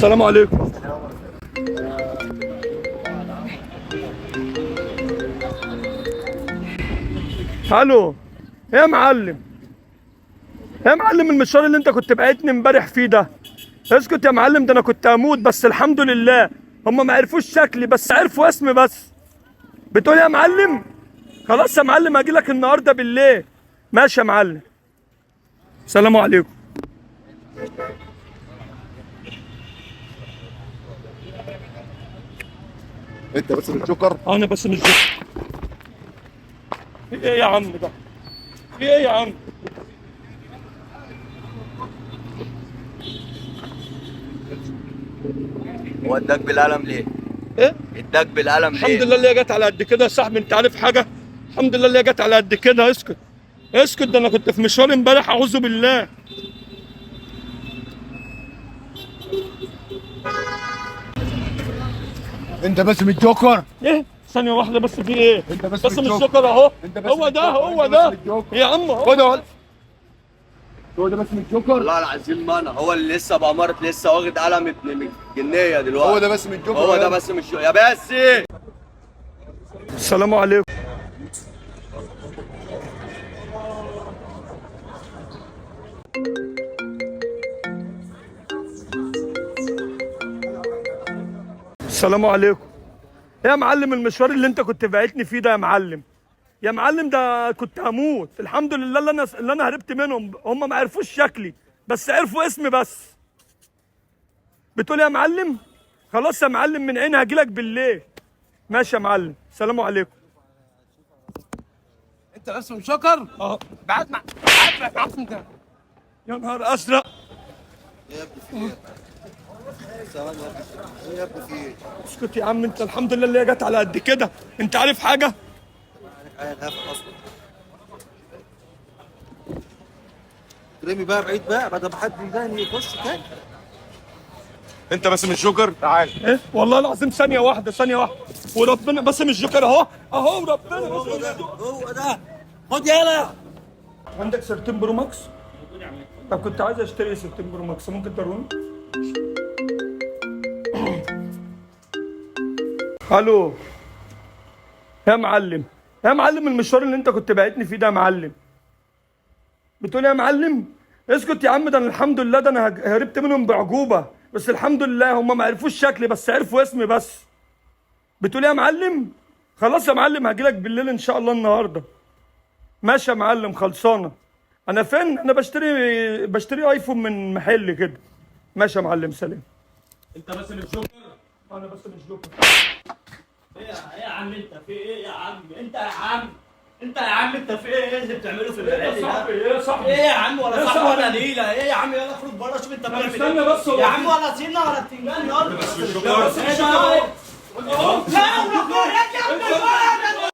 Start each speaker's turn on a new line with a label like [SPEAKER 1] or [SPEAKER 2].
[SPEAKER 1] السلام عليكم. الو يا معلم، يا معلم المشوار اللي انت كنت بعتني امبارح فيه ده، اسكت يا معلم، ده انا كنت هموت، بس الحمد لله هم ما عرفوش شكلي بس عرفوا اسمي بس. بتقول يا معلم؟ خلاص يا معلم هاجي لك النهارده بالليل. ماشي يا معلم، السلام عليكم.
[SPEAKER 2] انت بس الجوكر؟
[SPEAKER 1] انا بس مش جوكر. في ايه يا عم ده؟ في ايه يا عم؟
[SPEAKER 3] هو اداك بالقلم ليه؟
[SPEAKER 1] ايه؟
[SPEAKER 3] اداك بالقلم ليه؟
[SPEAKER 1] الحمد لله اللي هي جت على قد كده يا صاحبي، انت عارف حاجة؟ الحمد لله اللي هي جت على قد كده. اسكت اسكت، ده انا كنت في مشوار امبارح اعوذ بالله.
[SPEAKER 2] انت بس من الجوكر؟
[SPEAKER 1] ايه؟ ثانية واحدة بس، في ايه؟
[SPEAKER 2] انت بس
[SPEAKER 1] بس
[SPEAKER 2] من
[SPEAKER 1] مش
[SPEAKER 2] الجوكر.
[SPEAKER 1] جوكر اهو.
[SPEAKER 2] انت بس
[SPEAKER 1] هو
[SPEAKER 2] من
[SPEAKER 1] ده،
[SPEAKER 2] الجوكر.
[SPEAKER 1] هو
[SPEAKER 2] انت بس
[SPEAKER 1] ده
[SPEAKER 2] من الجوكر.
[SPEAKER 1] يا عم اهو.
[SPEAKER 2] هو ده، هو ده بس من الجوكر.
[SPEAKER 3] والله العظيم ما انا هو اللي لسه بأمارة، لسه واخد قلم ابن الجنية دلوقتي.
[SPEAKER 2] هو ده بس من الجوكر.
[SPEAKER 3] هو ده بس مش يا باسم.
[SPEAKER 1] السلام عليكم. السلام عليكم. يا معلم المشوار اللي انت كنت بعتني فيه ده يا معلم، يا معلم ده كنت هموت. الحمد لله اللي انا هربت منهم، هم ما عرفوش شكلي بس عرفوا اسمي بس. بتقول يا معلم؟ خلاص يا معلم من عيني هجيلك بالليل. ماشي يا معلم، السلام عليكم.
[SPEAKER 4] انت بس من شكر؟
[SPEAKER 1] اه.
[SPEAKER 4] بعت مع بعت مع انت.
[SPEAKER 1] يا نهار ازرق. اسكت يا عم انت، الحمد لله اللي هي جت على قد كده. انت عارف حاجة؟
[SPEAKER 4] رمي بقى بعيد بقى بدل ما حد تاني يخش تاني.
[SPEAKER 2] انت بس من الجوكر؟ تعال.
[SPEAKER 1] ايه والله العظيم، ثانية واحدة ثانية واحدة وربنا، بس مش جوكر اهو اهو وربنا. بس مش جوكر.
[SPEAKER 4] هو ده، خد يلا.
[SPEAKER 1] عندك 13 Pro Max؟ طب كنت عايز اشتري 13 Pro Max، ممكن توروني؟ الو يا معلم، يا معلم المشوار اللي انت كنت بعتني فيه ده يا معلم. بتقول يا معلم؟ اسكت يا عم، ده انا الحمد لله ده انا هربت منهم بعجوبه، بس الحمد لله هم ما عرفوش شكلي بس عرفوا اسمي بس. بتقول يا معلم؟ خلاص يا معلم هجيلك بالليل ان شاء الله النهارده. ماشي يا معلم، خلصانه. انا فين؟ انا بشتري ايفون من محل كده. ماشي يا معلم، سلام.
[SPEAKER 5] انت بس مش جوكر؟
[SPEAKER 1] انا بس مش جوكر.
[SPEAKER 5] ايه يا عم انت في ايه يا عم؟ انت يا عم، انت يا عم، انت في ايه؟ ايه اللي بتعمله في
[SPEAKER 1] ايه يا
[SPEAKER 5] المحل ده؟
[SPEAKER 1] صاحبي؟ ايه يا صاحبي؟
[SPEAKER 5] ايه يا عم؟ ولا
[SPEAKER 1] ايه يا
[SPEAKER 5] صاحبي ولا
[SPEAKER 1] صاحبي؟
[SPEAKER 5] نيله. ايه يا عم؟ يلا اخرج بره شوف انت بتعمل ايه.
[SPEAKER 1] استنى بس، هو
[SPEAKER 5] يا عم ولا سينا ولا بتنجان. يلا
[SPEAKER 1] بس مش جوكر.
[SPEAKER 5] لا وربنا يا عم.